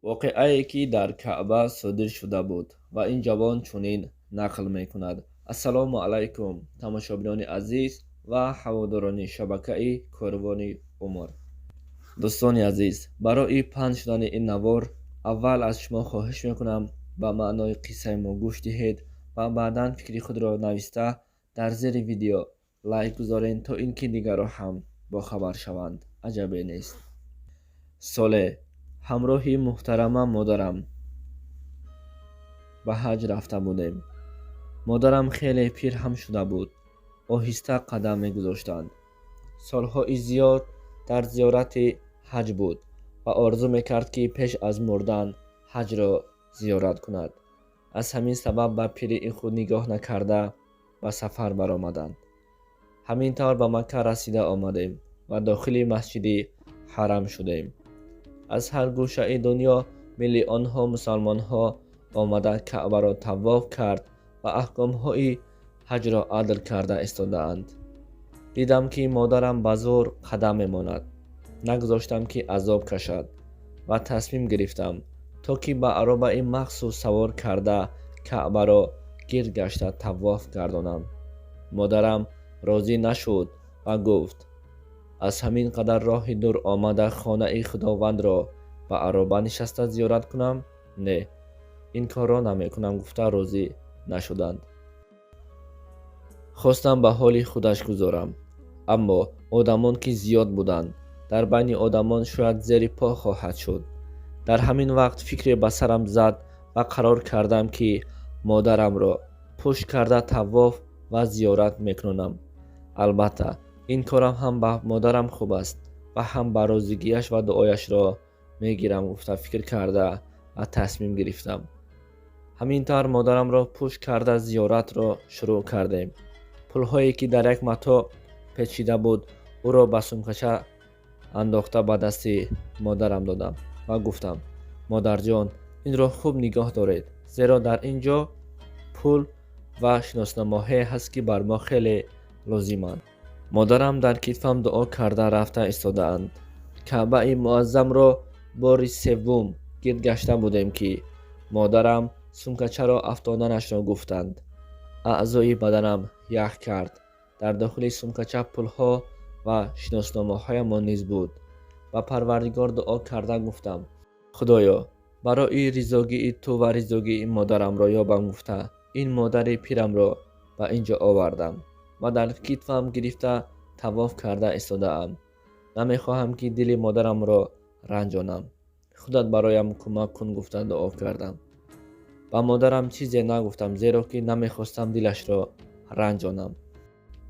Воқеае, ки дар Каъба содир шуда буд, ва ин ҷавон чунин нақл мекунад. Ассалому алайкум, тамошобинони азиз ва ҳаводорони шабакаи Корвони умр. Дӯстони азиз, барои паҳн шудани ин навор аввал аз шумо хоҳиш мекунам, ба маънои қиссаи мо гӯш диҳед ва баъдан фикри худро нависта дар зери видео лайк гузоред, то ин ки дигарро ҳам бохабар шаванд. Аҷабе нест. Соле ҳамроҳи муҳтарама модарам ба ҳаҷ рафта будем. Модарам хеле пир ҳам шуда буд, оҳиста қадам мегузоштанд. Солҳои зиёд дар зиёрати ҳаҷ буд ва орзу мекард, ки пеш аз мурдан ҳаҷро зиёрат кунад. Аз ҳамин сабаб ба пирии худ нигоҳ накарда ба сафар баромаданд. Ҳамин тавр ба Макка расида омадем ва дохили Масҷиди Ҳарам шудем. Аз ҳар гӯшаи дунё миллионҳо мусалмонҳо омада, Каъбаро тавоф кард ва аҳкомҳои ҳаҷро адо карда истодаанд. Дидам, ки модарам ба зӯр қадам мемонад. Нагузоштам, ки азоб кашад, ва тасмим гирифтам, то ки ба аробаи махсус савор карда, Каъбаро гирд гашта тавоф гардонам. Модарам розӣ нашуд ва гуфт: «Аз ҳамин қадар роҳи дур омада, хонаи Худовандро ба ароба нишаста зиёрат кунам? Не, ин корро намекунам», гуфта розӣ нашуданд. Хостам ба ҳоли худаш гузорам, аммо одамон ки зиёд буданд, дар байни одамон шояд зери по хоҳад шуд. Дар ҳамин вақт фикре ба сарам зад ва қарор кардам, ки модарамро пушт карда тавоф ва зиёрат мекунонам. Албатта, ин корам ҳам ба модарам хуб аст ва ҳам ба розигиаш ва дуояшро мегирам, гуфта фикр карда ва тасмим гирифтам. Ҳамин тавр модарамро пушт карда зиёратро шурӯъ кардем. Пулҳое, ки дар як матоъ печида буд, ӯро ба сумкача андохта ба дасти модарам додам ва гуфтам: «Модарҷон, инро хуб нигоҳ доред, зеро дар ин ҷо пул ва шиносномаҳое ҳаст, ки бар мо хеле лозиманд». Модарам дар китфам дуо карда рафта истодаанд. Каъбаи муаззамро бори севум гирд гашта будем, ки модарам сумкачаро афтонданашро гуфтанд. Аъзои баданам ях кард. Дар дохили сумкача пулҳо ва шиносномаҳоямон низ буд. Ба Парвардигор дуо карда гуфтам: «Худоё, барои ризогии ту ва ризогии модарамро ёбам гуфта, ин модари пирамро ба ин ҷо овардам ва дар китфам гирифта тавоф карда истодаам. Намехоҳам, ки дили модарамро ранҷонам. Худат бароям кӯмак кун», гуфта дуо кардам. Ба модарам чизе нагуфтам, зеро ки намехостам дилашро ранҷонам.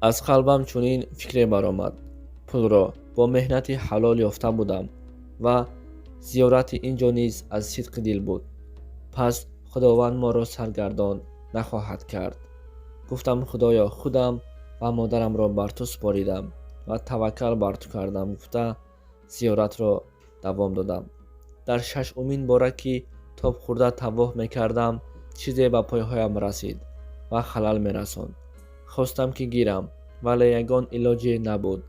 Аз қалбам чунин фикре баромад: пулро бо меҳнати ҳалол ёфта будам ва зиёрати ин ҷо низ аз сидқи дил буд, пас Худованд моро саргардон нахоҳад кард. Гуфтам: «Худоё, худам ва модарамро бар ту супоридам ва таваккал бар ту кардам», гуфта зиёратро давом додам. Дар шашумин бора, ки тоб хӯрда тавоф мекардам, чизе ба пойҳоям расид ва халал мерасонд. Хостам, ки гирам, вале ягон илоҷе набуд,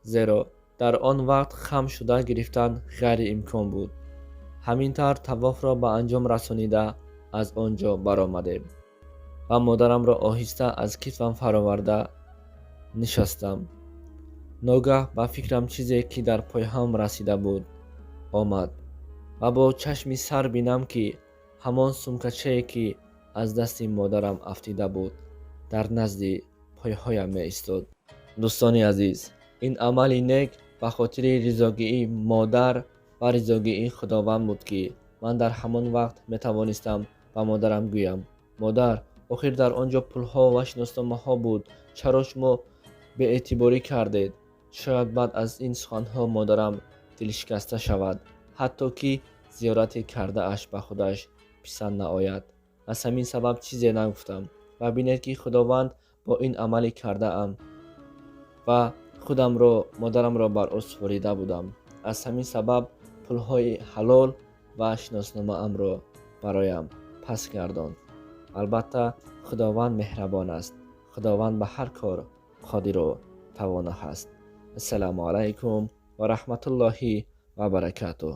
зеро дар он вақт хам шуда гирифтан ғайриимкон буд. Ҳамин тавр тавофро ба анҷом расонида аз он ҷо баромадем ва модарамро оҳиста аз китфам фароварда нишастам. Ногаҳ ба фикрам чизе, ки дар пойҳоям расида буд, омад ва бо чашми сар бинам, ки ҳамон сумкачае, ки аз дасти модарам афтида буд, дар назди пойҳоям меистод. Дӯстони азиз, ин амали нек ба хотири ризогии модар ва ризогии Худованд буд, ки ман дар ҳамон вақт метавонистам ба модарам гӯям: «Модар, охир дар он ҷо пулҳо ва шиносномаҳо буд, чаро шумо беэътиборӣ кардед?» Шояд баъд аз ин суханҳо модарам дилшикаста шавад, ҳатто ки зиёрате кардааш ба худаш писанд наояд. Аз ҳамин сабаб чизе нагуфтам. Ва бинед, ки Худованд бо ин амале кардаам ва худамро, модарамро бар ӯ супорида будам, аз ҳамин сабаб пулҳои ҳалол ва шиносномаамро бароям пас гардонд. Албатта, Худованд меҳрабон аст. Худованд ба ҳар кор қодиру тавоно ҳаст. Ассалому алайкум ва раҳматуллоҳи ва баракатуҳ.